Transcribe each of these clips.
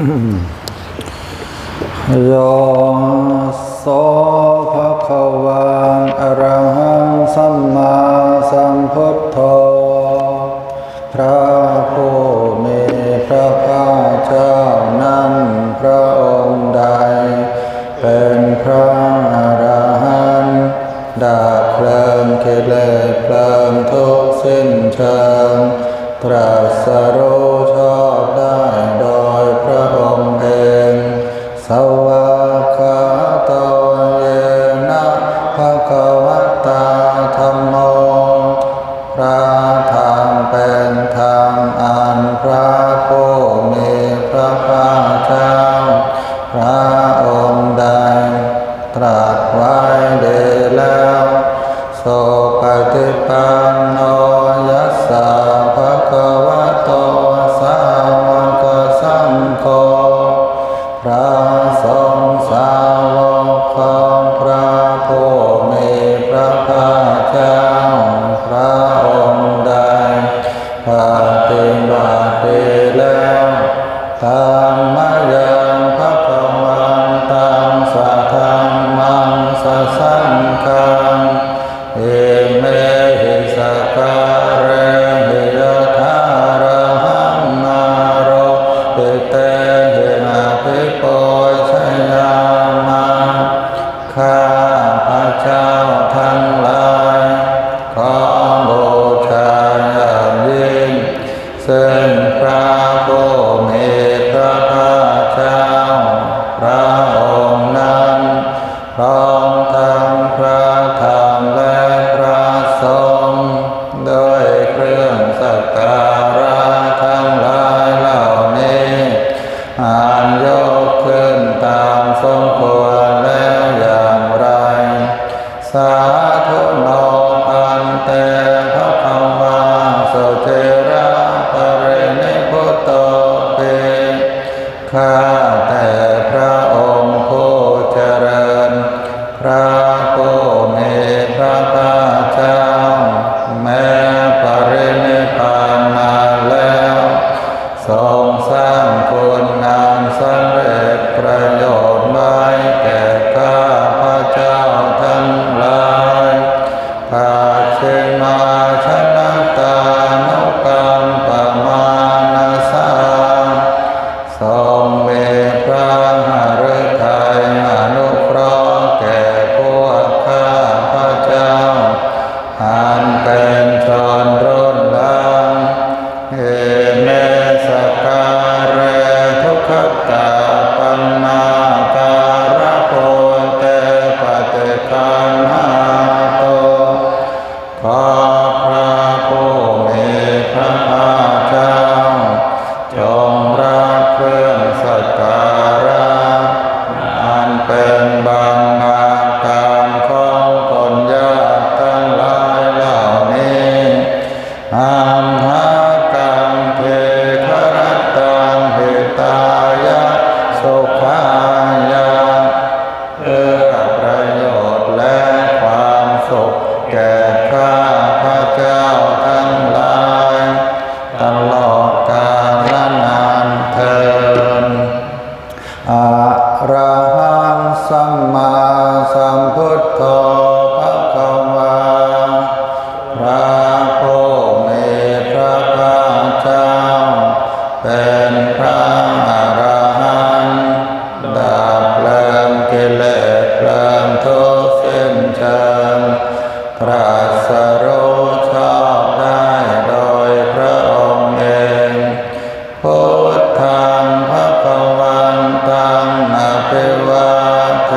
โย โส ภะคะวา อะระหัง สัมมาสัมพุทโธ พระผู้มีพระภาคเจ้านั้น พระองค์ใดเป็นพระอรหันต์ ดับเพลิงกิเลสเพลิงทุกข์สิ้นเชิง ตรัสรู้ชอบได้โดยพระองค์เอง สวากขาโต เยนะ ภะคะวะตา ธัมโม พระธรรมเป็นธรรมอันพระผู้มีพระภาคเจ้า พระองค์ใดตรัสไว้ดีแล้ว สุปฏิปันโน ยัสสะ ภะคะวะโต สาวกสังโฆ พระสงฆ์สาวกของพระผู้มีพระภาคเจ้า พระองค์ใดปฏิบัติดีแล้ว ธัมมะยัง ภะคะวันตัง สะธัมมัง สะสังฆัง อิเมหิ สะกาเรหิ ยะถา อะระหัง อาโรปิเตหิ อะภิปูชยามะ ข้าพเจ้าทั้งหลาย ขอบูชาอย่างยิ่ง ซึ่งพระผู้มีพระภาคเจ้า พระองค์นั้น พร้อมทั้งพระธรรมและพระสงฆ์ ด้วยเครื่องสักการะทั้งหลายเหล่านี้ อันยกขึ้นตามสมควรแล้วอย่างไร สาธุ โน ภันเต ภะคะวา สุจิระ ปะรินิพพุโต ปิ ข้าแต่พระองค์ผู้เจริญ พระผู้มีพระภาคเจ้า แม้ปรินิพพานนานแล้ว ทรงสร้างคุณอันสำเร็จประโยชน์ไว้แก่ข้าพเจ้าทั้งหลาย ปัจฉิมาชนะตานุกัมปมานะสา ทรงมีพระหฤทัยอนุเคราะห์แก่พวกข้าพเจ้า อันเป็นชนรุ่นหลัง อิเม สะกาเร ทุกขัตตาปันนาการะ โพ เต ปะฏิคันหาตุ ขอพระผู้มีพระภาคเจ้า จงรับเครื่องสักการะ อันเป็นบรรณาการของคนยากทั้งหลายเหล่านี้ อัมหากัง ทีฆรัตตัง หิตายะ สุขายะ เพื่อประโยชน์และความสุขแก่ข้าพเจ้าทั้งหลาย ตลอดกาลนานเทอญ อะระหัง สัมมาสัมพุทโธ ภะคะวา พระผู้มีพระภาคเจ้า เป็นพระอรหันต์ ดับเพลิงกิเลสเพลิงทุกข์สิ้นเชิง ตรัสรู้ชอบได้โดยพระองค์เอง พุทธัง ภะคะวันตัง อะภิวาเท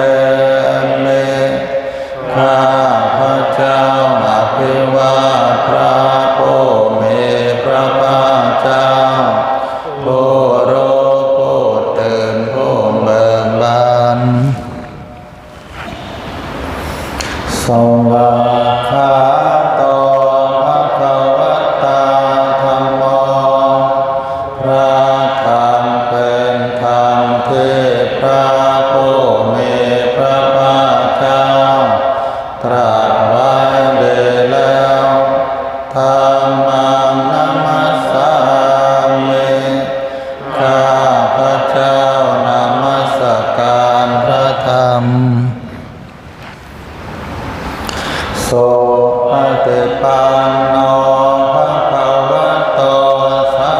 มิ ข้าพเจ้าอภิวาทพระผู้มีพระภาคเจ้า ผู้รู้ผู้ตื่นผู้เบิกบาน สวากขาโต ภะคะวะตา ธัมโม พระธรรมเป็นธรรมที่พระผู้มีพระภาคเจ้า ตรัสไว้ดีแล้ว ธัมมัง นะมัสสามิ ข้าพเจ้า ປັນໂນ ພະຄະວະໂຕ ສາ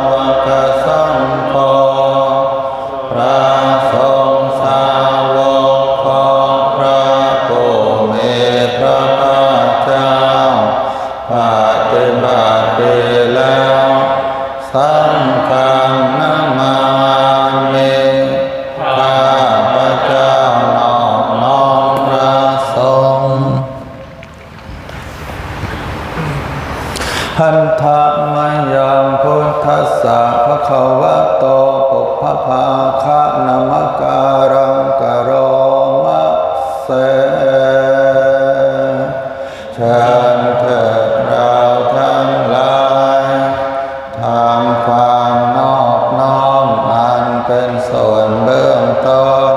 ວະກະສັງໂຄ ພະສົງສາວົກຂອງພະຜູ້ມີພະພາກເຈົ້າ ປະຕິບັດດີແລ້ວ ສັງຄັງນະມາມິ ຂ້າພະເຈົ້ານອບນ້ອມພະສົງ. Handa mayaṃ buddhassa bhagavato pubbabhāganamakāraṃ karoma se. ເຊີນເທີດເຮົາທັງຫຼາຍ ທຳຄວາມນອບນ້ອມອັນເປັນສ່ວນເບື້ອງຕົ້ນ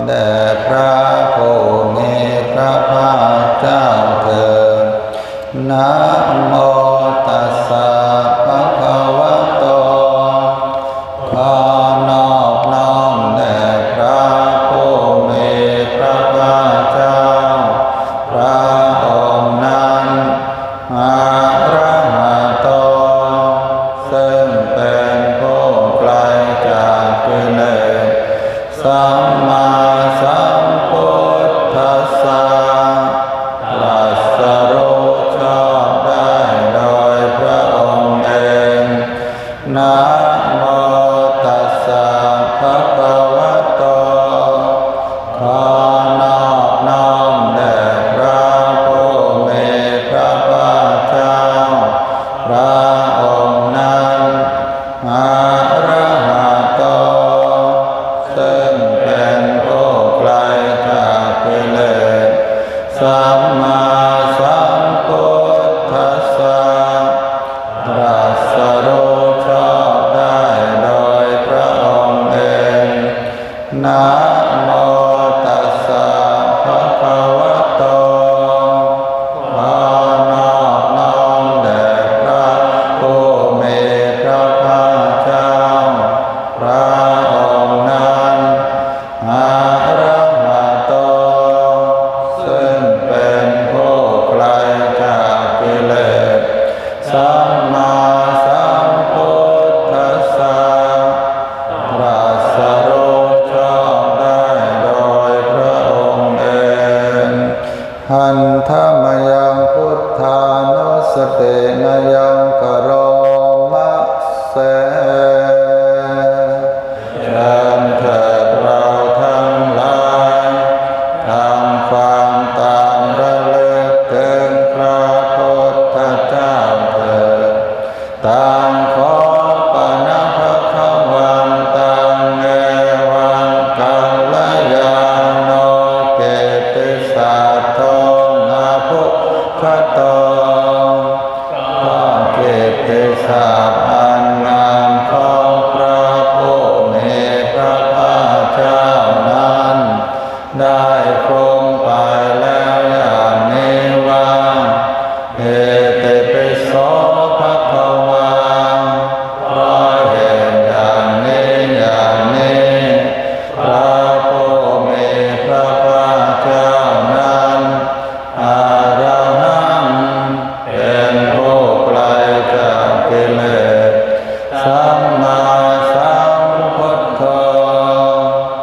ແດ່ພະຜູ້ມີພະພາກເຈົ້າເທີດ. ນະໂມຕັດສະ ພະຄະວະໂຕ ຂໍນອບນ້ອມແດ່ພະຜູ້ມີພະພາກເຈົ້າ ພະອົງນັ້ນ ອະລະຫະໂຕ ເຊິ່ງເປັນຜູ້ໄກລຈາກກິເລດ ສຳມາສຳພຸດທັດສະ ຕຣັດສະຮູ້ຊອບໄດ້ໂດຍພະອົງເອງ. ນະໂມຕັດສະ ພະຄະວະໂຕ ຂໍນອບນ້ອມແດ່ພະຜູ້ມີພະພາກເຈົ້າ ພະອົງນັ້ນ ອະລະຫະໂຕ ເຊິ່ງເປັນຜູ້ໄກລຈາກກິເລດ ສຳມາສຳພຸດທັດສະ ຕຣັດສະຮູ້ຊອບໄດ້ໂດຍພະອົງເອງ. ນະໂມຕັດສະ ພະຄະວະໂຕ ຂໍນອບນ້ອມແດ່ພະຜູ້ມີພະພາກເຈົ້າ ພະອົງນັ້ນ ອະລະຫະໂຕ ເຊິ່ງເປັນຜູ້ໄກລຈາກກິເລດ ສຳມາສຳພຸດທັດສະ ຕຣັດສະຮູ້ຊອບໄດ້ໂດຍພະອົງເອງ. Handa mayaṃ buddhānussatinayaṃ karoma se. ເຊີນເທີດເຮົາທັງຫຼາຍ ທຳຄວາມຕາມລະລຶກເຖິງພະພຸດທະເຈົ້າເທີດ. Taṃ kho pana bhagavantaṃ evaṃ kalyāṇo kittisaddo abhuggato. ກໍກິດຕິສັບອັນງາມຂອງພະຜູ້ມີພະພາກເຈົ້ານັ້ນ ໄດ້ຄົງໄປແລ້ວຢ່າງນີ້ວ່າ Itipi so bhagavā. ເພາະເຫດຢ່າງນີ້ ຢ່າງນີ້ ພະຜູ້ມີພະພາກເຈົ້ານັ້ນ ອະລະຫັງ ເປັນຜູ້ໄກລຈາກກິເລດ ສຳມາສຳພຸດໂທ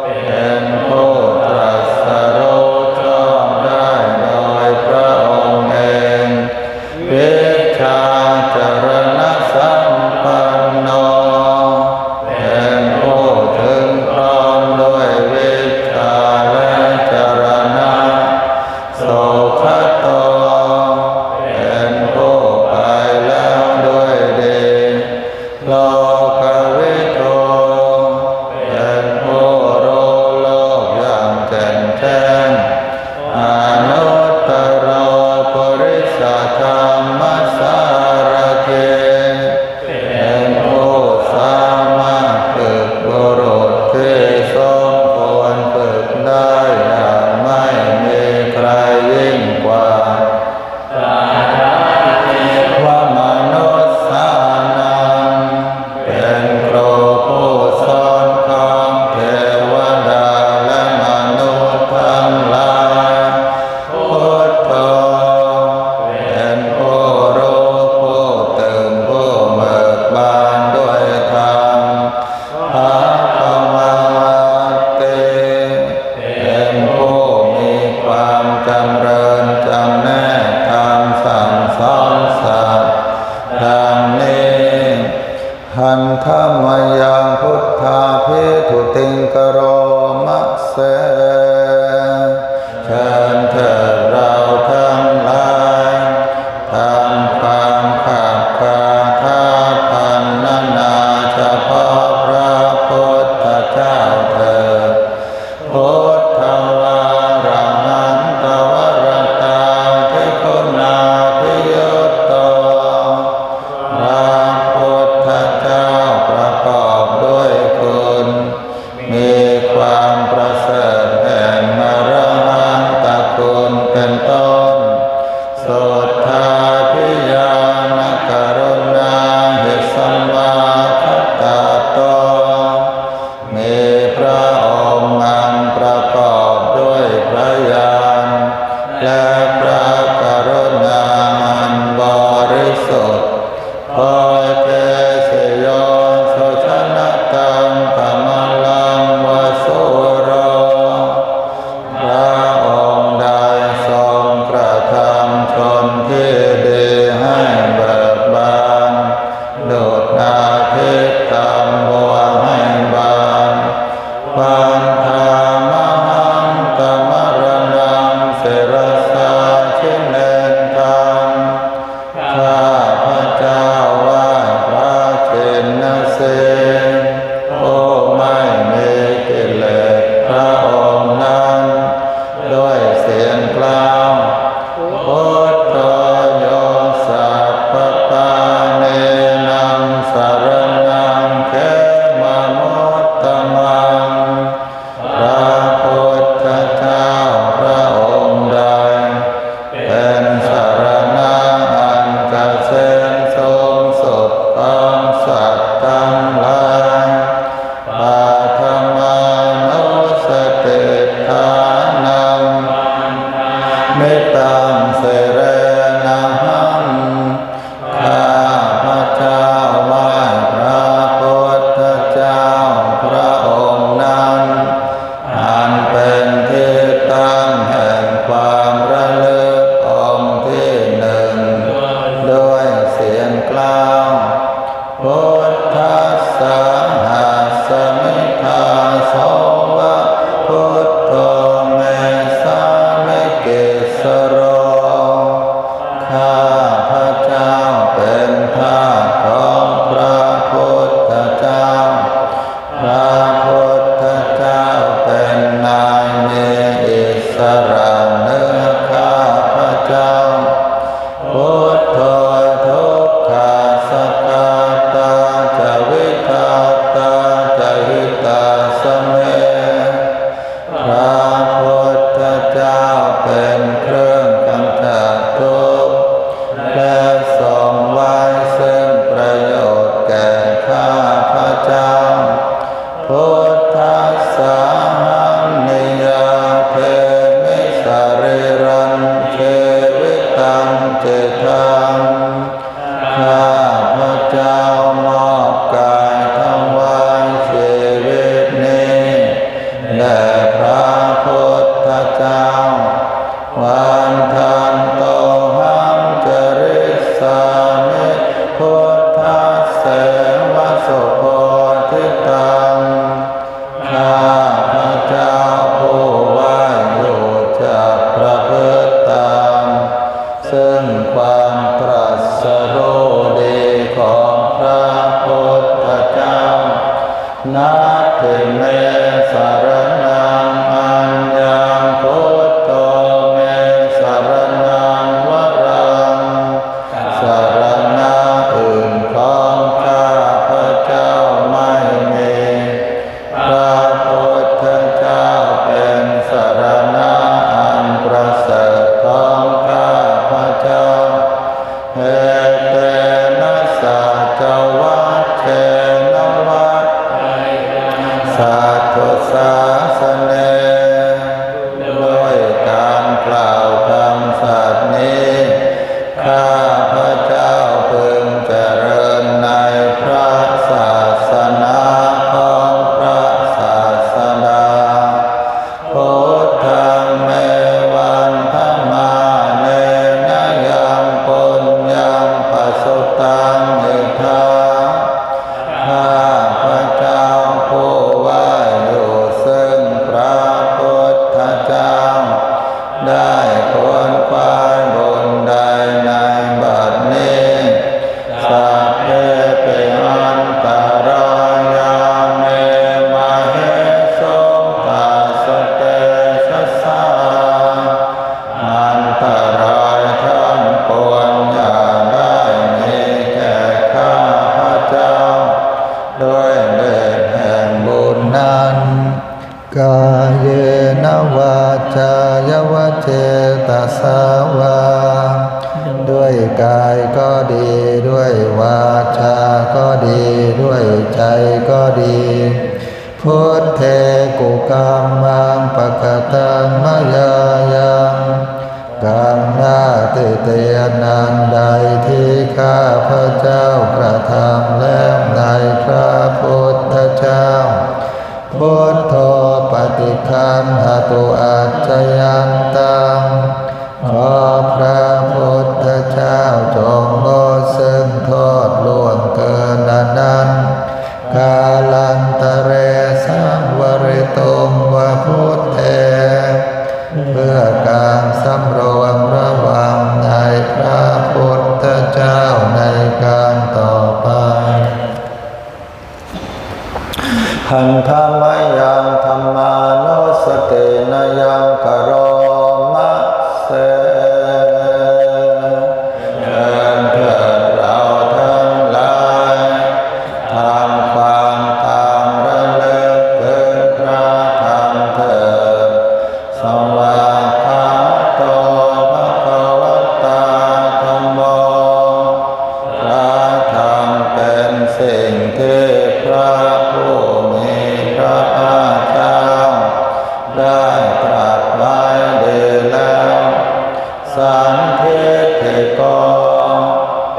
ເປັນຜູ້ຕຣັດສະຮູ້ຊອບໄດ້ໂດຍພະອົງເອງ ວິຊາຈະລະນະສຳປັນໂນ ເປັນຜູ້ເຖິງພ້ອມດ້ວຍວິຊາແລະຈະລະນະ ສຸຂະໂຕ ເປັນຜູ້ໄປແລ້ວດ້ວຍດີ ໂລກະວິທູ ເປັນຜູ້ຮູ້ໂລກຢ່າງແຈ່ມແຈ້ງ ອະນຸດຕະໂຣ ປຸລິສະທຳມະສາລະຖິ ເປັນຜູ້ສາມາດຝຶກບຸລຸດທີ່ສົມຄວນຝຶກໄດ້ຢ່າງໄມ່ມີໃຄຍິ່ງກວ່າ ຕະຖາເທວະມະນຸດສານັງ ເປັນຄູຜູ້ສອນຂອງເທວະດາ ແລະ ມະນຸດທັງ รรค์เนื้อข้าพเจ้า พุทโธ ทุกขัสสะกาตา จะวิทัตตา จะหิตัสสะเม พระพุทธเจ้าเป็นเครื่องกำจัดทุกข์ และทรงไว้ซึ่งประโยชน์แก่ข้าพเจ้า พุทธัสสะหัง นิยาเทมิ สะรีรัง ชีวิตัง จิตัง ข้าพเจ้ามอบกายถวายชีวิตนี้แด่พระพุทธเจ้า วันทันโตหัง จริสสามิ พุทธัสเสวะ สุโพธิตัง ข้าพเจ้าผู้ไหว้อยู่จักประพฤติตาม ซึ่งความตรัสรู้ดีของพระพุทธเจ้า นัตถิเม สรณัง อัญญัง พุทโธ เม สรณัง วรัง สรณะอื่นของข้าพเจ้าไม่มี พระพุทธเจ้าเป็นสรณะอันประเสริฐของข้าพเจ้า เอเตนะ สัจจวัคเชนะ วัตถัง สัทธุสาสเน ด้วยการกล่าวคำสัตย์นี้ ข้าพเจ้าพึงเจริญในพระศาสนาของพระศาสดา พุทธัง เม วันทะมาเนนะ ยัง ปุญญัง ปะสุตัง อิทธา ข้าพเจ้าผู้ไหว้อยู่ซึ่งพระพุทธเจ้า ได้ควรขวายบุญใดในบัดนี้ สัพเพปิอันตรายา เม มะเหสุง ตัสสะเตชะสา อันตรายทั้งปวงอย่าได้มีแก่ข้าพเจ้า ด้วยเดชแห่งบุญนั้น กาเยนะ วาจายะ วะเจตสาวา ด้วยกายก็ดี ด้วยวาจาก็ดี ด้วยใจก็ดี พุทเท กุกัมมัง ปะกะตัง มะยายัง กรรมหน้าที่เตียนอันใดที่ข้าพเจ้ากระทำแล้วในพระพุทธเจ้า พุทโธ ปะฏิกขันหะตุ อัจจยันตัง ขอพระพุทธเจ้าจงงดซึ่งโทษล่วงเกินอันนั้น กาลันตะเร สังวะริตุง วะ พุทเท เพื่อการสำรวมระวังในพระพุทธเจ้าในการต่อไป หันทะมะยัง ธัมมานุสสะตินะยัง กะโรมะเส เชิญเถิดเราทั้งหลาย ทำความตามระลึกถึงพระธรรมเถิด สวากขาโต ภะคะวะตา ธัมโม พระธรรมเป็นสิ่งที่พระผู้มีพระภาคเจ้าได้ตรัสไว้ดีแล้ว สันทิฏฐิโก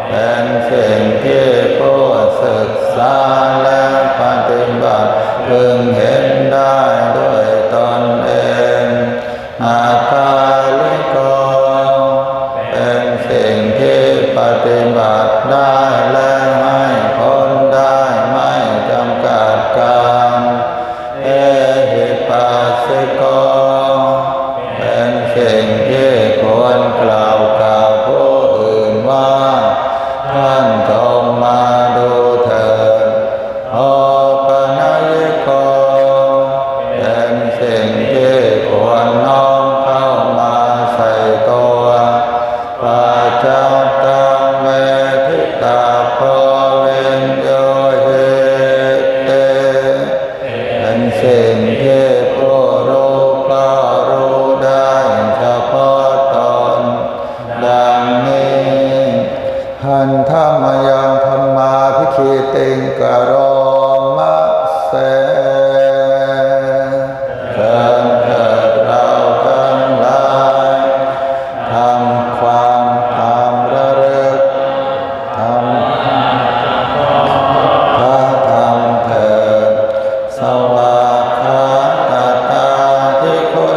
เป็นสิ่งที่ผู้ศึกษาและปฏิบัติพึงเห็นได้ด้วยตนเอง อาคาลิโก เป็นสิ่งที่ปฏิบัติได้และให้ผลได้ไม่จำกัดกาล เอหิปัสสิโก เป็นสิ่งที่ควรกล่าวกับผู้อื่นว่า ท่านจงมาดูเถิด โอปะนัยยิโก เป็นสิ่งที่ควรน้อมเข้า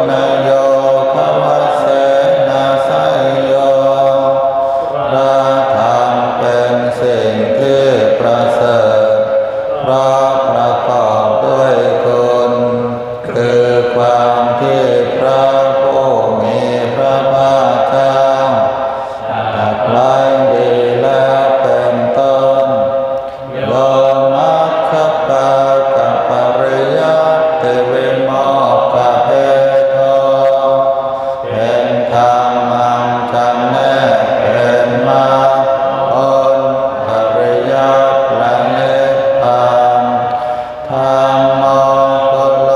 ນະໂຍ ຄະວະເສນະໄຊໂຍ ພະທຳເປັນສິ່ງທີ່ປະເສີດ ເພາະປະກອບດ້ວຍຄຸນ ຄືຄວາມທີ່ພະຜູ້ມີພະພາກເຈົ້າ ຕັດໄວ້ດີແລ້ວເປັນຕົ້ນ ໂຍ ມັກຄະປາກະປະລິຍັດຕິວິໂມກຂະເພໂທ ເປັນທຳອັນຈຳແນກເປັນມາຜົນ ປະລິຍັດ ແລະ ນິບພານ ທຳໂມ ຄຸໂລ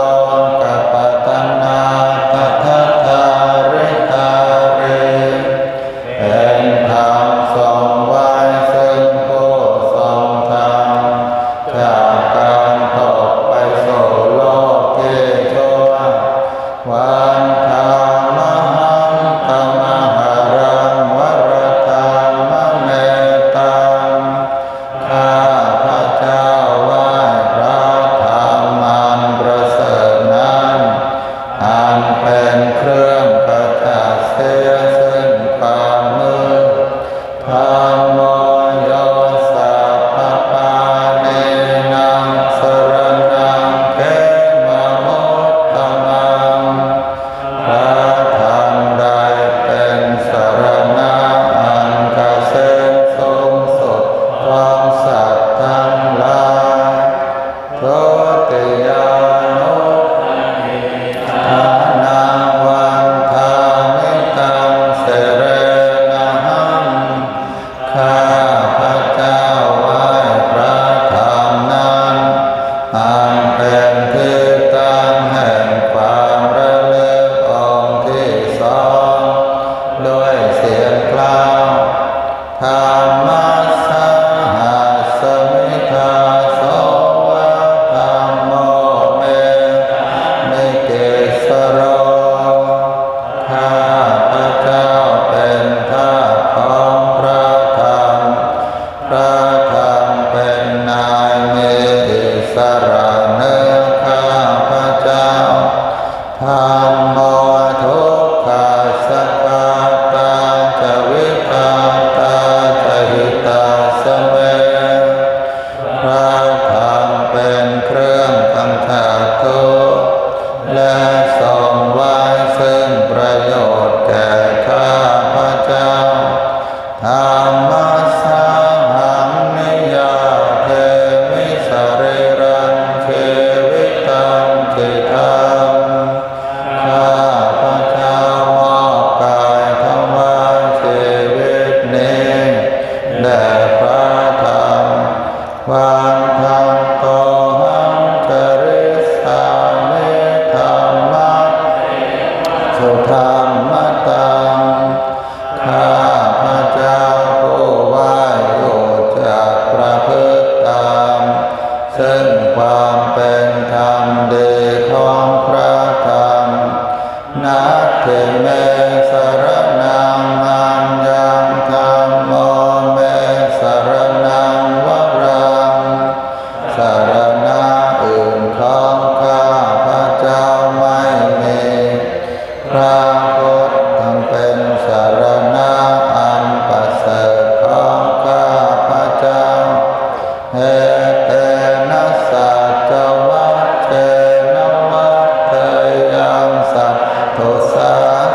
ກະປະຕະນາ ຕະຖະທາຣິທາຣີ ເປັນທຳຊົງໄວ້ເຊິ່ງຜູ້ຊົງທຳ ຈາກການຕົກໄປສູ່ໂລກທີ່ຊົ່ວ ວັນທາມະຫັງ ຕະມະຫະລັງ ວະຣະທຳມະເມຕັງ ຂ້າພະເຈົ້າໄຫວ້ພະທຳອັນປະເສີດນັ້ນ ອັນເປັນເຄື່ອງຂະຈັດເສຍເຊິ່ງຄວາມມືດ ທຳໂມ ໂຍ ສັບພະປານີນັງ ສະຣະນັງ ເຂມະມຸດຕະມັງ ພະທຳໄດ້ເປັນສະຣະນະອັນກະເສມສູງສຸດຂອງສັດທັງຫຼາຍ ທຸຕິຍານຸສະຕິຖານັງ ວັນທາມິຕັງ ສິເຣນະຫັງ ຂ້າພະເຈົ້າໄຫວ້ພະທຳນັ້ນ ອັນເປັນທີ່ຕັ້ງແຫ່ງຄວາມລະລຶກອົງທີສອງ ດ້ວຍສຽງກລ້າວ ທຳມັດສະຫັດສະມິທາໂສ ວະທຳໂມ ເມ ມິກິດສະໂລ ຂ້າພະເຈົ້າເປັນທາດຂອງພະທຳ ພະທຳເປັນນາຍມີອິດສະຫຼະເໜືອຂ້າພະເຈົ້າ ທຳໂມ ທຸກຂະສະກາຕາຈະ ວິທາຕາຈະ ຫິຕັດສະເມ ພະທຳເປັນເຄື່ອງກຳຈັດທຸກ ແລະ ຊົງໄວ້ເຊິ່ງປະໂຫຍດແກ່ຂ້າພະເຈົ້າ ທຳມັດສະຫັງ ນິຍາເທມິ ສະລີລັງ ຊີວິຕັງ ທິຕັງ ຂ້າພະເຈົ້າມອບກາຍຖວາຍຊີວິດນີ້ແດ່ພະທຳ ວັນທັງໂຕຫັງ ຈະລິສາມິ ທຳມັດ ສຸທຳມະຕັງ ຂ້າພະເຈົ້າຜູ້ໄຫວ້ຮູ້ຈັກປະພຶດຕາມ ເຊິ່ງຄວາມເປັນທຳດີຂອງພະທຳ ນັດຖິເມ ສະຣະນັງ ມັນຍັງ ທຳໂມ ເມ ສະຣະນັງ ວະລັງ ສະຣະນະອື່ນຂອງຂ້າພະເຈົ້າໄມ່ມີ ພະພຸດທຳເປັນສະຣະນະອັນປະເສີດຂອງຂ້າພະເຈົ້າ ເອເຕນະ ສັດຈະວັດເທນະ ວັດເທຍັງ ສັດຖຸສາ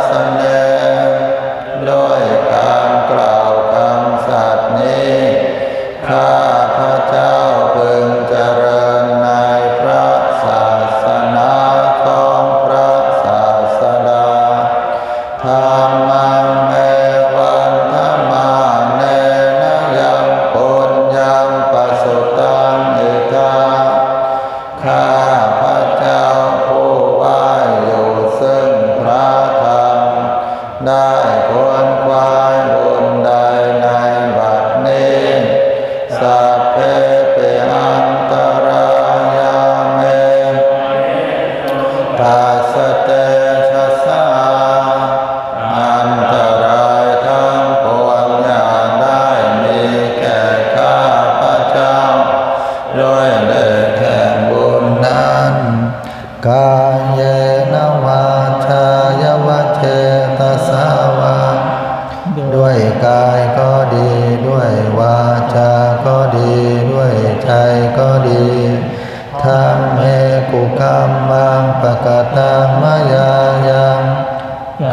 ສະເນ ດ້ວຍການກ່າວຄຳສັດນີ້ ຂ້າພະເຈົ້າເພິ່ງຈະເລີນໃນພະສາສະໜາຂອງພະສາສະດາ ທຳມັງເມ ວັນທະມາເນນະ ຍັງປຸນຍັງ ປະສຸຕັງ ອິທາ ຂ້າພະເຈົ້າຜູ້ໄຫວ້ຢູ່ເຊິ່ງພະທຳ ໄດ້ຂົນຂວາຍບຸນໃດໃນບັດນີ້ ສັບເພປິອັນຕະລາຍາເມ ຕັດສະເຕຊະສາ ອາ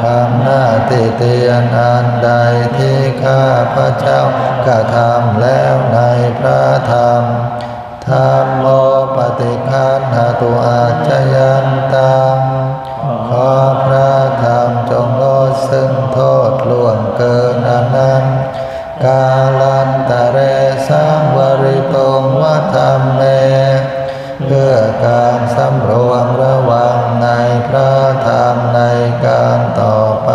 ທຳໜ້າຕິຕຽນອັນໃດທີ່ຂ້າພະເຈົ້າກະທຳແລ້ວໃນພະທຳ. ທຳໂມປະຕິຄັນຫະຕຸອັດຈະຍັນຕັງ ຂໍພະທຳຈົ່ງລົດເຊິ່ງໂທດລ່ວງເກີນອັນນັ້ນ. ກາລັນຕະເຣສັງວະລິຕຸງວະທຳເມ ເພື່ອການສຳລວມລະວັງໃນພະທຳໃນການຕໍ່ໄປ.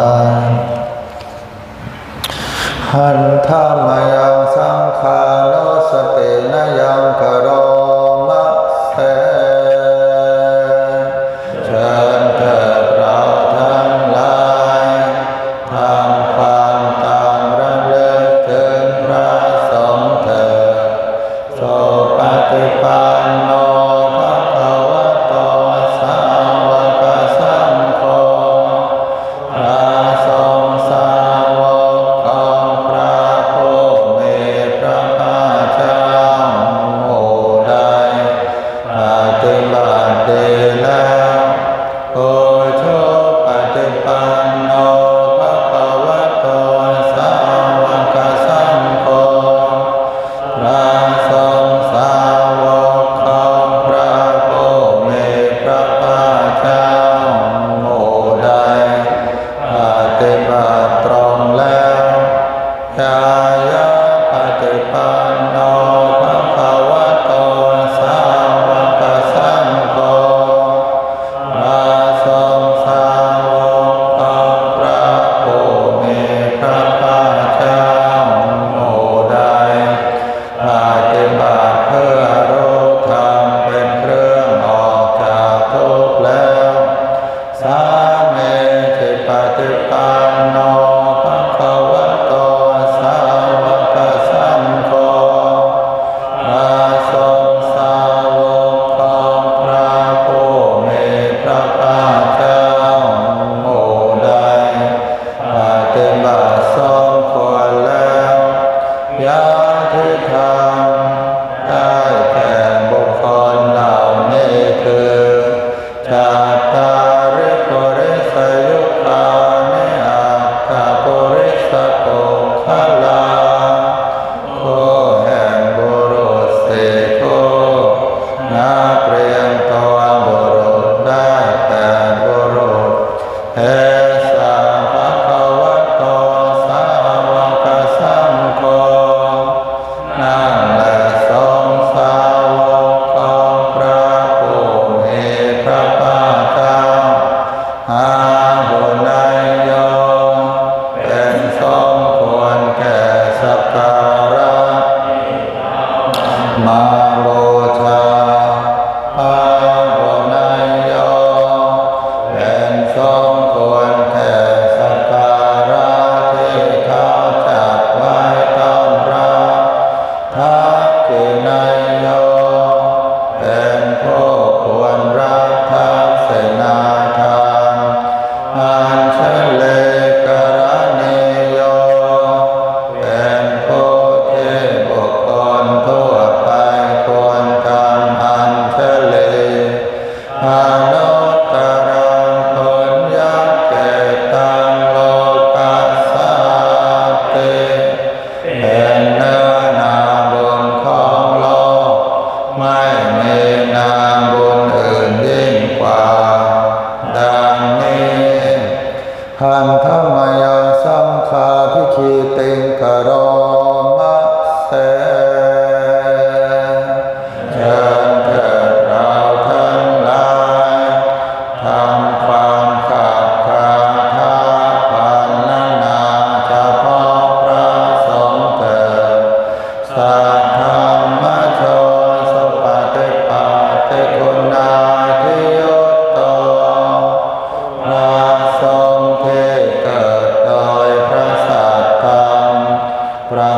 ຫັນທະມະຍັງສັງຄານຸສະຕິນະຍັງກະໂຣມະເສ. ເຊີນເທີດເຮົາທັງຫຼາຍ ທຳຄວາມຕາມລະລຶກເຖິງພະສົງເທີດ. ສຸປະຕິປັນໂນ ພະຄະວະໂຕ ສາວະກະສັງໂຄ ພະສົງສາວົກຂອງພະຜູ້ມີພະພາກເຈົ້າ ຜູ້ໃດປະຕິບັດດີແລ້ວ. ອຸຈຸປະຕິປັນໂນ ພະຄະວະໂຕ ສາວະກະສັງໂຄ ພະສົງສາວົກຂອງພະຜູ້ມີພະພາກເຈົ້າ ຜູ້ໃດປະຕິບັດຕົງແລ້ວ. ຍາຍາປະຕິປັນໂນ ພະຄະວະໂຕ ສາວະກະສັງໂຄ ພະສົງສາວົກຂອງພະຜູ້ມີພະພາກເຈົ້າ ຜູ້ໃດປະຕິບັດເພື່ອຮູ້ທຳເປັນເຄື່ອງອອກຈາກທຸກແລ້ວ. ສາມີຈິປະຕິປັນໂນ ພະຄະວະໂຕ ສາວະກະສັງໂຄ ພະສົງສາວົກຂອງພະຜູ້ມີພະພາກເຈົ້າ ຜູ້ໃດປະຕິບັດສົມຄວນແລ້ວ. ຍາທິທຳ ໄດ້ແກ່ບຸກຄົນເຫຼົ່ານີ້ຄື ຈັດຕາລິ ປຸລິສະຍຸຄານິ ອັດຖະປຸລິສະປຸກຄະລາ ຄູ່ແຫ່ງບຸລຸດສີ່ຄູ່ ນັບລຽງຕົວບຸລຸດໄດ້ແປດບຸລຸດ. ເອສະ ພະຄະວະໂຕ ສາວະກະສັງໂຄ ນັ້ນແຫຼະສົງສາວົກຂອງພະຜູ້ມີພະພາກເຈົ້າ ອາຫຸໄນໂຍ ເປັນສົມຄວນແກ່ສັກກາລະມາບູຊາ. ອາຫຸໄນໂຍ ເປັນສົມຄວນແກ່ສັກກາລະທີ່ເຂົາຈັດໄວ້ຕ້ອນຮັບ. ທັກຂິໄນໂຍ ເປັນຜູ້ຄວນຮັບທັກຂິນາທານ. ອັນຊະລີກະລະນີໂຍ ເປັນຜູ້ທີ່ບຸກຄົນທົ່ວໄປຄວນທຳອັນຊະລີ. ອະນຸດຕະລັງປຸນຍັງເກຕັງໂລກັດສາຕິ ເປັນເນື້ອນາບຸນຂອງໂລກ ໄມ່ມີນາບຸນອື່ນຍິ່ງກວ່າ. ດັ່ງນີ້ ຫັນທະມະຍັງສັງຄາພິທີຕິງກະໂຣມະເສ. ເຊີນເທີດເຮົາທັງຫຼາຍ ທຳຄວາມຂັດຄາຖາພັນນະນາສະເພາະພະສົງເທີດ. ສັດທຳມະໂຊ ສຸປະຕິປັດຕິຄຸນາທິຍຸດໂຕ ພະສົງທີ່ເກີດໂດຍພະສັດທຳ ພະ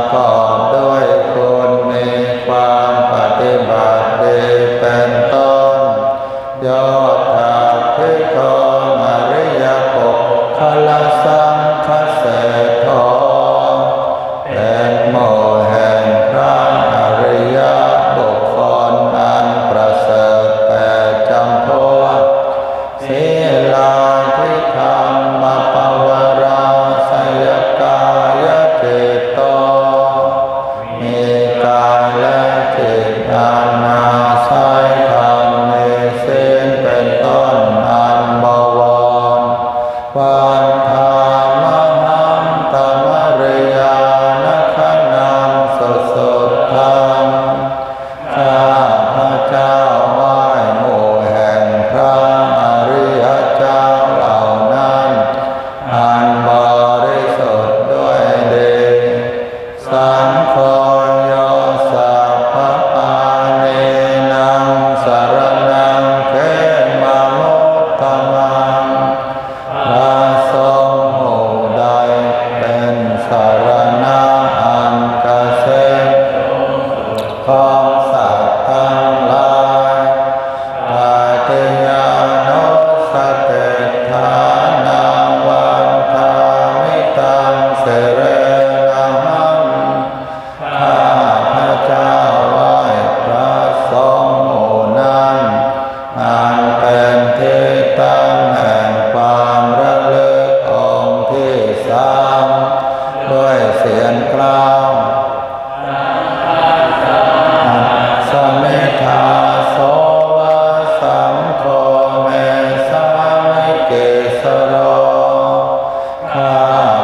ທາມະຫັງ ຕະມະຣິຍານະຄະນັງ ສຸສຸດທັງ ຂ້າພະເຈົ້າໄຫວ້ໝູ່ແຫ່ງພະອະລິຍະເຈົ້າເຫຼົ່ານັ້ນ ອັນບໍລິສຸດດ້ວຍດີ ສັງໂຄ ໂຍ ສັບພະປານີນັງ ສະລະນັງ ເຂມະມຸດຕະມັງ ພະສົງຜູ້ໃດເປັນສະລະນະອັນກະເສມຂອງສັດທັງຫຼາຍ ຕະຕິຍານຸສະຕິດຖານັງ ວັນທາມິຕັງ ສິເຣນະຫັງ ຂ້າພະເຈົ້າໄຫວ້ພະສົງໝູ່ນັ້ນ ອັນເປັນທີ່ຕັ້ງແຫ່ງຄວາມລະລຶກອົງທີສາມ ດ້ວຍສຽງກລາວ ສະມິທາ ໂສວະ ສັງໂຄ ເມ ສາມິ ຕິດສະໂລ ຂ້າ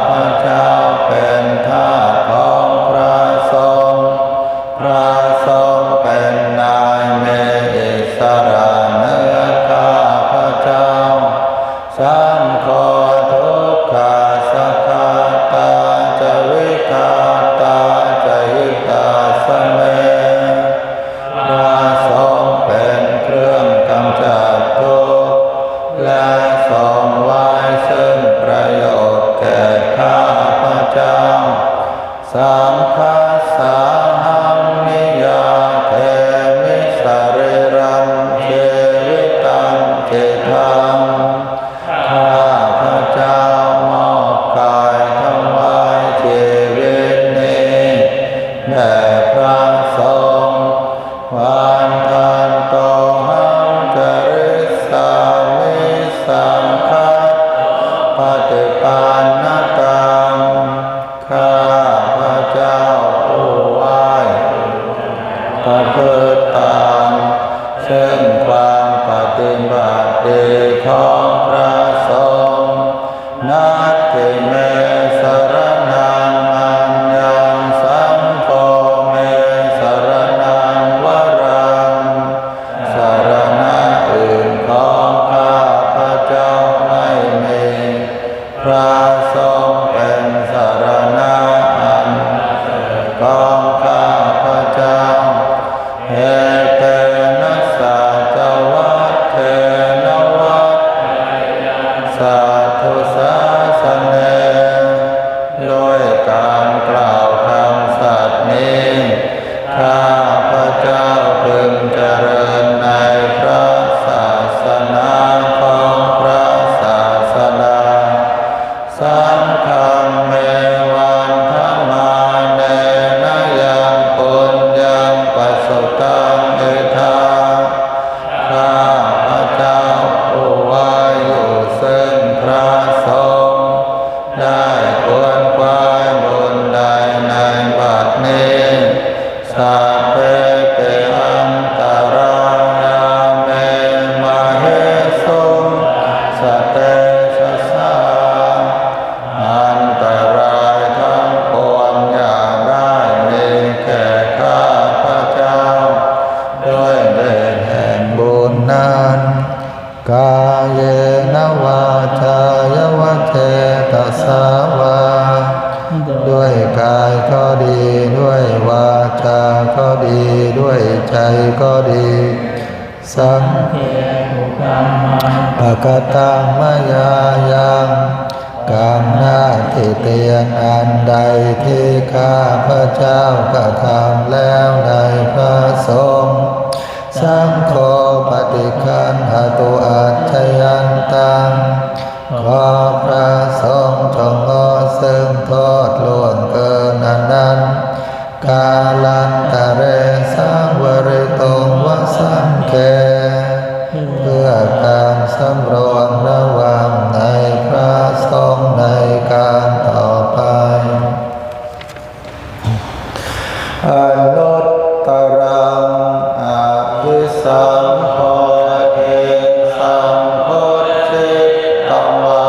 ພະເຈົ້າເປັນທາດຂອງພະສົງ ພະສົງເປັນນາຍມີອິດສະຫຼະເໜືອຂ້າພະເຈົ້າ ສັງໂຄ ທຸກຂາສະຄາດຕາ ຈະ ວິທາດຕາ ຈະ ຫິຕັດສະເມ ພະສົງເປັນເຄື່ອງກຳຈັດທຸກ ແລະ ຊົງໄວ້ເຊິ່ງປະໂຫຍດແກ່ຂ້າພະເຈົ້າ ສັງຄັດສາຫັງ ນິຍາເຖມິ ສະລີລັງ ຊີວິຕັງ ຈິຕັງ ຂ້າພະເຈົ້າມອບກາຍຖວາຍຊີວິດນີ້ແດ່ພະສົງ ວັນທັນໂຕຫັງ ຈະຣິສາມິ ສັງຄັດໂຕ ປະຕິປັນນະຕັງ ຂ້າພະເຈົ້າຜູ້ໄຫວ້ປະພຶດຕາມ ເຊິ່ງຄວາມປະຕິບັດດີຂອງພະສົງ ນັດຖິເມ ສະລະນັງ ອັນຍັງ ສັງໂຄ ເມ ສະລະນັງ ວະລັງ ສະລະນະອື່ນຂອງຂ້າພະເຈົ້າໄມ່ມີ ພະສົງເປັນສະລະນະອັນປະເສີດຂອງຂ້າພະເຈົ້າ ເອເຕນະ ສັດຕະວັດເທນະ ວັດໄທຍັງ ສັດຖຸສາສະເນ ດ້ວຍການກ່າວຄຳສັດນີ້ ຂ້າພະເຈົ້າເພິ່ງຈະເລີນໃນພະສາສະໜາຂອງພະສາສະດາ ສັງຄັງເມ ວັນທະມາເນນະ ຍັງປຸນຍັງປະສຸຕັງ ອິທາ ຂ້າພະເຈົ້າຜູ້ໄຫວ້ຢູ່ເຊິ່ງພະສົງ ໄດ້ຂວນຂວາຍບຸນໃດໃນບັດນີ້ ສັບເພ ປິ ອັນຕະລາຍາເມ ມະເຫສຸງ ສະເຕຈະສາ ອັນຕະລາຍທັງປວງຢ່າໄດ້ມີແກ່ຂ້າພະເຈົ້າ ດ້ວຍເດດແຫ່ງບຸນນັ້ນ ກາເຍນະ ວາຈາຍະ ວະເຈຕະສາວາ ດ້ວຍກາຍກໍດີ ດ້ວຍວາຈາກໍດີ ດ້ວຍໃຈກໍດີ ສັງເກ ປະກະຕັງ ມະຍາຍັງ ກຳໜ້າຕິຕຽນອັນໃດທີ່ຂ້າພະເຈົ້າກະທຳແລ້ວໃນພະສົງ ສັງໂຄ ປະຕິຄັນຫະຕຸ ອັດຈະຍັນຕັງ ຂໍພະສົງຈົ່ງງໍເຊິ່ງໂທດລ່ວງເກີນອັນນັ້ນ ກາລັນຕະເຣ ສັງວະລິຕຸງ ວະສັງເຄ ເພື່ອການສຳລວມລະວັງໃນພະສົງໃນການຕໍ່ໄປ ອະນຸດຕະລັງ ອະພິສັມໂພທິ ສັມໂພທິຕະວາ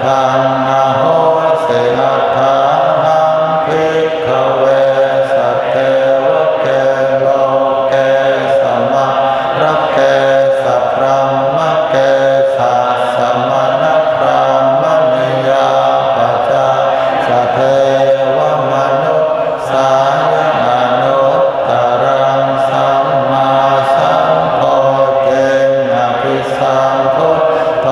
ຕັງ ອະໂຫສິ ອັດຖາຫັງ ພິກຂະເວ ສັດເທວະເກ ໂລເກ ສະມະຣະເກ ສະ ພຣາມມະເກ ສະ ສະມະນະ ພຣາມມະນິຍາ ປະຊາ ສະ ເທວະມະນຸດ ສາຍະ ອະນຸດຕະລັງ ສຳມາສຳໂພທິງ ອະພິສຳພຸດໂທ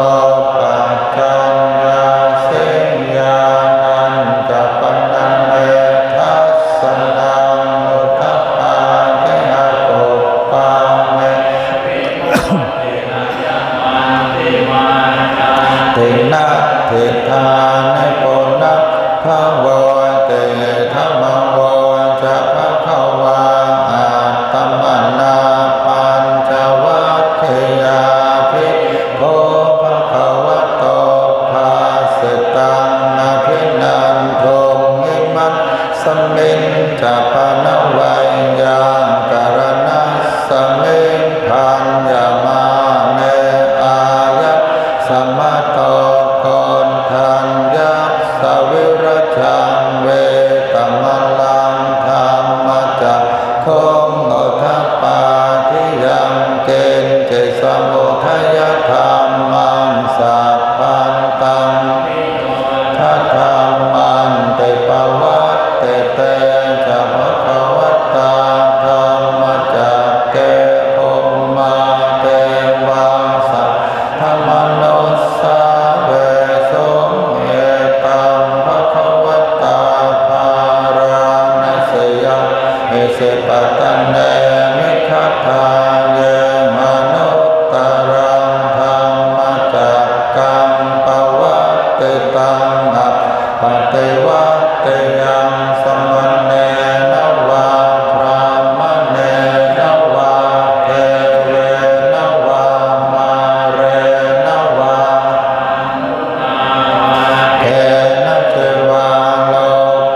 ປັດຈັນຍາສິງ ຍານັນຈະປະນັງ ເມທັດສະນັງ ອຸດທະປາທິ ອະກຸບປາເມ ຕິ ນັດຖິ ທານິ ປຸນະ ພະໂວ ເຕ ທຳມະໂວ ຈະ ພະຄະວາ ອັດຕະມະນາ ປັນຈະວັກຄີຍາ ພິກຂຸ ພະຄະວະໂຕ ພາສິຕັງ ອະພິນັນທຸງ ອິມັດ ສະມິນຈະ ປະນະໄວຍັງ ກະຣະນັດສະມິງ ພັນຍະມາເນ ອາຍັດສະມະໂຕ ໂກນທັນຍັດສະ ວິຣະຈັງ ເວຕະມະລັງ ທຳມະຈັກຂຸງ ອຸດທະປາທິຍັງ ກິນຈິ ສະມຸໄທຍະທຳມັງ ສັບພັນຕັງ ທະທຳມັນຕິ ປະວັດຕິເຕ ຈະ ພະຄະວະຕາ ທຳມະຈັກເກ ພຸມມາ ເທວາ ສັດຖະມະນຸດສາ ເວສຸງ ເອຕັງ ພະຄະວະຕາ ພາລານະສະຍາ ເອ ເສ ປະຕະເນ ມິກຂະທາ ເຍ ອະນຸດຕະລັງ ທຳມະຈັກກັງ ປະວັດຕິຕັງ ອະປະຕິວັດຕິຍັງ ສະມະເນນະວາ ພຣາມມະເນນະວາ ເທເວນະວາ ມາເຣນະວາ ເກນະ ເທວາ ໂລ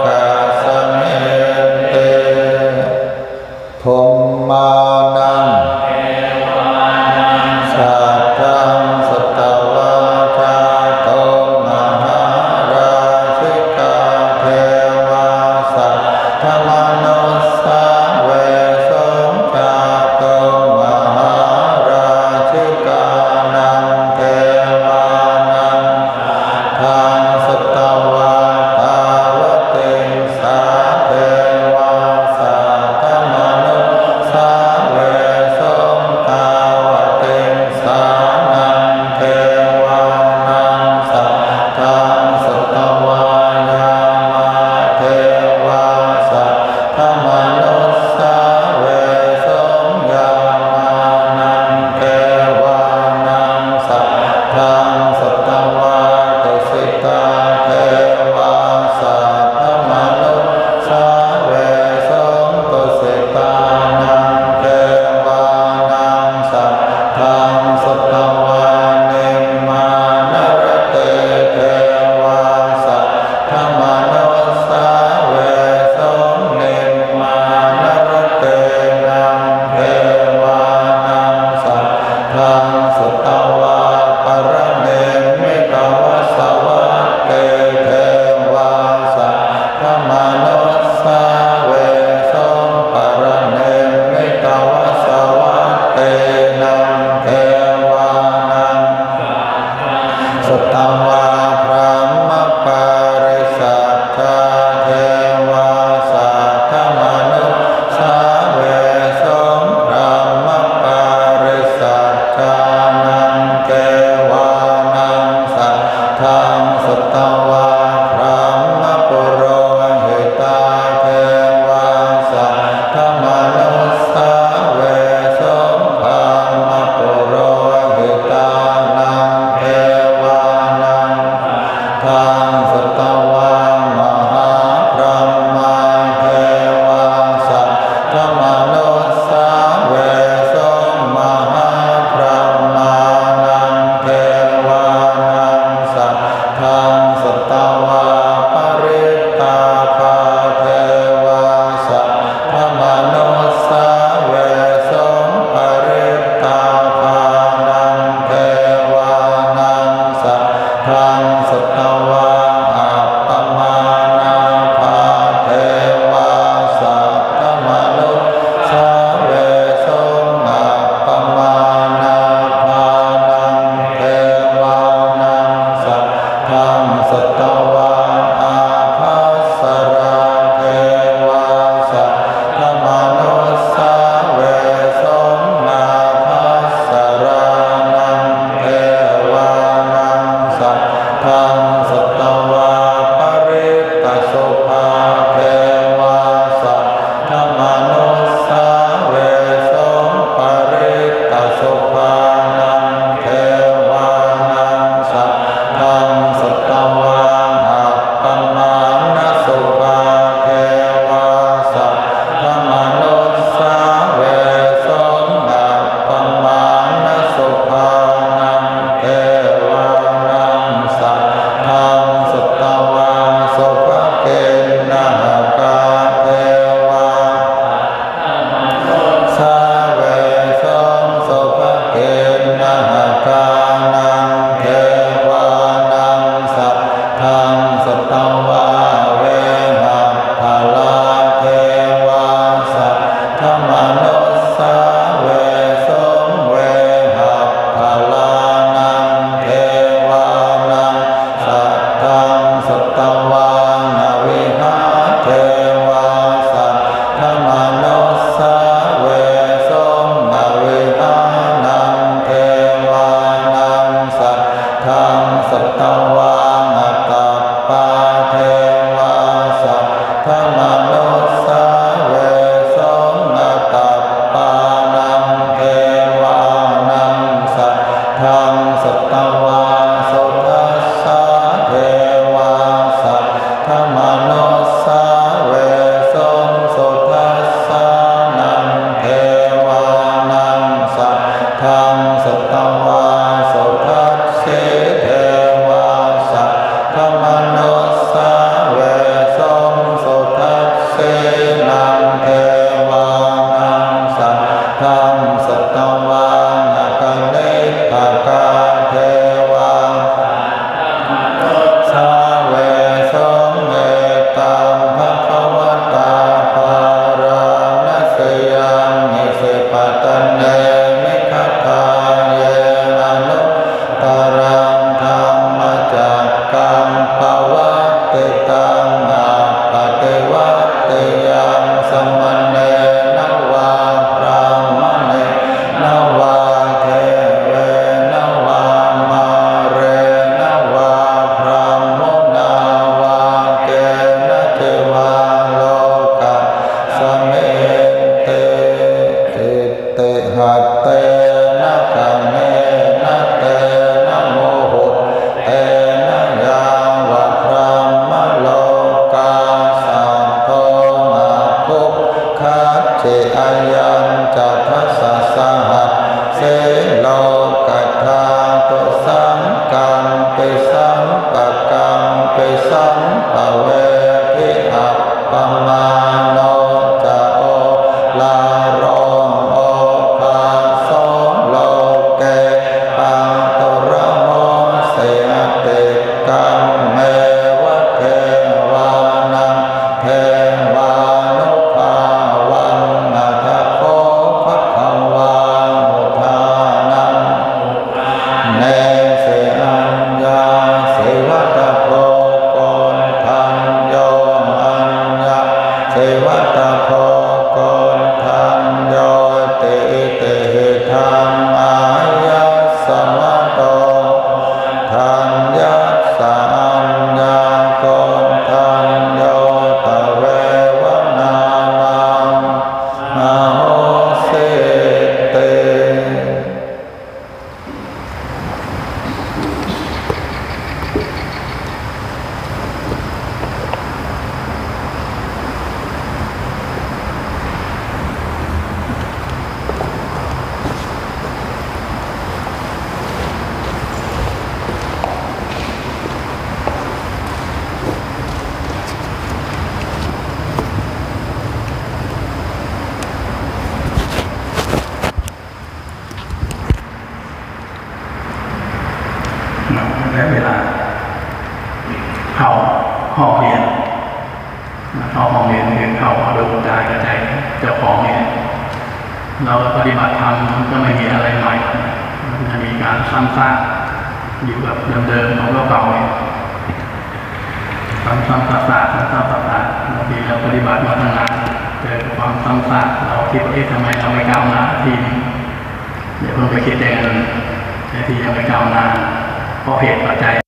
ກັດສະມິນຕິ ພຸມມານັງ ສັດທັງ ສັດຕະວາ ຈາຕຸມະຫາລາຊິກາ ເທວາ ສັດຖະມະນຸດສາ ເວສຸງ ຈາຕຸມະຫາລາຊິການັງ ເທວານັງ ທັງ ສັດຕະວາ ຕາວະຕິງສາ ເທວາ ສັດຖະມະນຸດສາ ເວສຸງ ຕາວະຕິງສານັງ ເທວານັງ ສັດທັງ ສັດຕະວາ ຍາມາ ເທວາ ສັດ ທະມະນຸດສາ ເວສຸງ ຍາມານັງ ເທວານັງ ສັດທັງ ສັດຕະວາ ຕຸສິຕາ ເທວາ ສັດຖະມະນຸດສາ ເວສຸງ ຕຸສິຕານັງ ເທວານັງ ສັດທັງ ສັດຕະວາ ນິມມານະລະເຕ ເທວາ ສັດ ທະມະນຸດສາ ເວສຸງ ນິມມານະລະເຕ ນັງ ເທວານັງ ສັດທັງ ສັດຕະວາ ປະລະນິມມິຕະວະສະວັດເຕ ເທວາ ສັດ ທະມະນຸດສາ ເວສຸງ ປະລະນິມມິຕະວະສະວັດເຕ ນັງ ເທວານັງ ສັດຕະວາ ພຣາມມະປາຣິສັດຖາ ເທວາ ສັດຖະມະນຸດສາ ເວສຸງ ພຣາມມະປາຣິສັດຖານັງ ເທວານັງ ສັດທັງ ສັດຕະວາ ພຣາມມະປຸໂຣຫິຕາ ເທວາ ສັດຖະມະນຸດສາ ເວສຸງ ພຣາມມະປຸໂຣຫິຕານັງ ເທວານັງ ທັງ ສັດຕະວາ ມະຫາພຣາມມາ ເທວາ ສັດຖະມະນຸດສາ ເວສຸງ ມະຫາພຣາມມານັງ ເທວານັງ ສັດທັງ ສັດຕະວາ ປະລິດຕາຄາ ເທວາ ສັດຖະມະນຸດສາ ເວສຸງ ປະລິດຕາຄານັງ ເທວານັງ ສັດທັງ ສັດຕະ ຕັງ ສັດຕະວາ ເວຫະພະລາ ເທວາ ສັດຖະມະນຸດສາ ເວສຸງ ເວຫະພະລານັງ ເທວານັງ ສັດທັງ ສັດຕະວາ ນະວິຫາ ເທວາ ສັດຖະມະນຸດສາ ເວສຸງ ນະວິຫານັງ ເທວານັງ ສັດທັງ ສັດຕະວາ ອະຕັບປາ ເທວາ ສັດຖະມະນຸດສາ ເວສຸງ ອະຕັບປານັງ ເທວານັງ ສັດທັງ ສັດຕະວາ ສຸທັດສາ ເທວາ ສັດຖະມະນຸດສາ ເວສຸງ ສຸທັດສານັງ ເທວານັງ ສັດທັງ ສັດຕະວາ ສຸທັດ ເສ ເທວາ ສັດຖະມະນຸດສາ ເວສຸງ ສຸທັດເສນັງ ເທວານັງ ສັດທັງ ສັດຕະວາ ນະກະນິດຖະກາ ເທວາ ສາ ເວສຸງ ເອຕັງ ພະຄະວະຕາ ພາລານະສີຍັງ ອິສິປະຕະເນ ມິຄະທາເຍ ອະນຸ ຕະລັງ ທຳມະຈັກກັງ ປະວັດຕິຕັງ ອະປະຕິວັດຕິຍັງ ສະມະເນນະວາ ບຣາມະເນນະວາ ເທເວນະວາ ມາເຣນະວາ ບຣາໝຸນາວາ ເກນະຈິວາ ໂລກັດສະມິນຕິ ເຕ ຫະເຕນະ ຄະເນນະ ເຕນະ ມຸຫຸດເຕນະ ຍາວະ ບຣາມະໂລກາ ສັບໂພ ອະພຸກຂັດຖິ ອະຍັນຈະ ທັດສະ ສະຫັດສີ ໂລກະທາຕຸ ສັງກັມປິ ສຳປະກັມປິ ສຳປະເວທິ ອັບ ປະມາໂນຈະ ໂອລາໂຣ ໂອພາໂສ ໂລເກ ປະຕຸຣະໂມເສ ອະຕິກຳເມວະ ເທວານັງ ເທວານຸພາວັງ ອັດຖະໂຄ ພະຄະວາ ອຸທານັງ ເນເສ ອັນຍາ ສິວັດຖະໂພ ໂກນທັນໂຍ ອັນຍາ ສິວັດຖະໂພ ໂກນທັນໂຍ ຕິ ອິຕິຫິ ທຳມາຍັດສະ ມະໂຕ ທັນຍັດສະ ອັນຍາ ໂກນທັນໂຍ ຕະເວວະນານັງ ອະໂຫສິຕິ. ເນາະ ໄດ້ເວລາເຂົ້າຫ້ອງຮຽນ. ເຂົ້າຫ້ອງຮຽນຄືເຂົ້າເອົາດວງຕາກັບໃຈເຈົ້າຂອງນີ້ ແລ້ວປະຕິບັດທຳ ມັນຈະໄມ່ມີອະໄລໃໝ່ ມັນຈະມີການຊ້ຳຊາກຢູ່ແບບເດີມໆ ຂອງເກົ່າໆນີ້ ຊ້ຳໆຊາກໆ ຊ້ຳໆຊາກໆ. ບາງທີເຮົາປະຕິບັດມາຕັ້ງນານ ເຈີກັບຄວາມຊ້ຳຊາກ ເຮົາຄິດວ່າ ເອະ ທຳໄມເຮົາໄມ່ກ້າວໜ້າທີໜຶ່ງ? ຢ່າເພິ່ງໄປຄິດແຕ່ອັນນັ້ນ ແຕ່ທີ່ຍັງໄມ່ກ້າວໜ້າ ເພາະເຫດປັດໄຈ